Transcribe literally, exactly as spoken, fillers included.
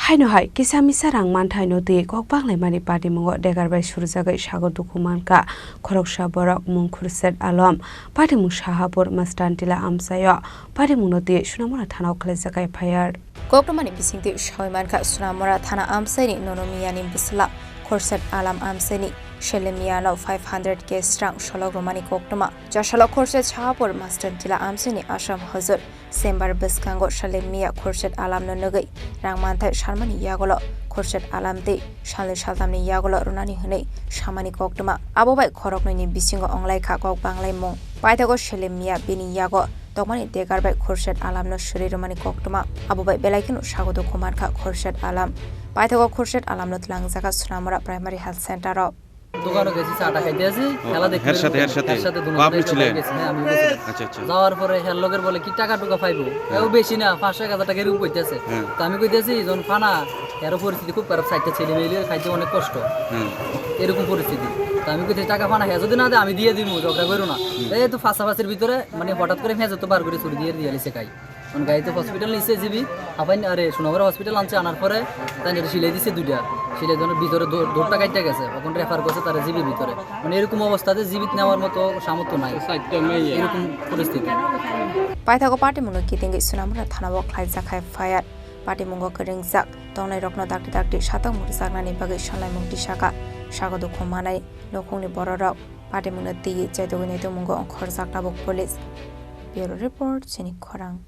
Haino hai kisa misa rang manthaino twi kok banglaimani patimungo degar bai surjagwi sago dukhu mankha khoroksa borok mung Khurshid Alam, patimung Shahapur Mastantila amchaio patimungno twi Sonamura thanao khlaijak F I R. Koktwmani bisingtwi sawi mankha Sonamura thana amchaini Nono Miyani bwsla Khurshid Alam amchaini Selim Miyano five hundred cash rang solok rwmani koktwma. Chasalo Khurshid Shahapur Mastantila amchaini Assam hojor Chamber bwskango Selim Miya Khurshid Alamno nugwi rang manthai sarmani yagulo Khurshid Alam tei salnwi saltamni yagulo rwnani hwnwi samani koktwma. Abo bai khoroknwini bisingo wnglaikha kok banglaimung. Paithago Selim Miya bini yago tongmani degar bai Khurshid Alamno suri rwmani koktwma. Abo bai belai kheno sago dukhu mankha Khurshid Alam. Paithago Khurshid Alamno twlangjakha Sonamura Primary Health Center-o. দোকানো গেছি, চা টা খাইতে আছি, ও, খেলা দেখতে হের সাথে, দেখতে হের সাথে? হের সাথে ও, দোকানে আপনি ছিলেন? গেছি, হ্যাঁ, আমি গেছি। আচ্ছা, আচ্ছা। যাওয়ার পরে হের লগের বলে কি টাকা টুকা পাইবো? হ্যাঁ। এও বেশি না, পাঁচশো এক হাজার টাকা এরকম কইতেছে। হ্যাঁ। তো আমি কইতেছি, "জন ফানা, এরও পরিস্থিতি খুব খারাপ, চারটা ছেলে মেয়ে নিয়ে খাইতে অনেক কষ্ট।" হ্যাঁ। এরকম পরিস্থিতি। তো আমি কইতেছি, "টাকা ফানা হ্যাঁ যদি না দেয়, আমি দিয়ে দিব, ঝগড়া করো না।" হুম। এই তো ফাঁসাফাঁসির ভিতরে, মানে, হঠাৎ করে মেঝে তো বার করে ছুরি দিয়ে দিয়ে লিছে খাই। মানে গাড়িতে হসপিটাল নিছে জিবি, আপাই আরে সোনামুড়া হসপিটাল আনছে, আনার পরে তাই এটা সিলাই দিছে দুইটা, সিলাই দেওয়ার ভিতরে দৌ-, দৌড়টা কাটতে গেছে, এখন রেফার করছে তারা জিবির ভিতরে। মানে এরকম অবস্থাতে জীবিত নেওয়ার মতো সামর্থ্য নাই, এরকম পরিস্থিতি। Paithago patimungno kitingwi Sonamura thanao khlaijak hai F I R. Patimungo kwrwngjak tongnairokno dakti dakti satok murjaknani bagwi sanlaimung tisaka. Sago dukhu manai nukhungni bororok patimungno twiwi chaitugwi naitukmungo ongkhorjak tabuk police. Bureau report, chini khorang.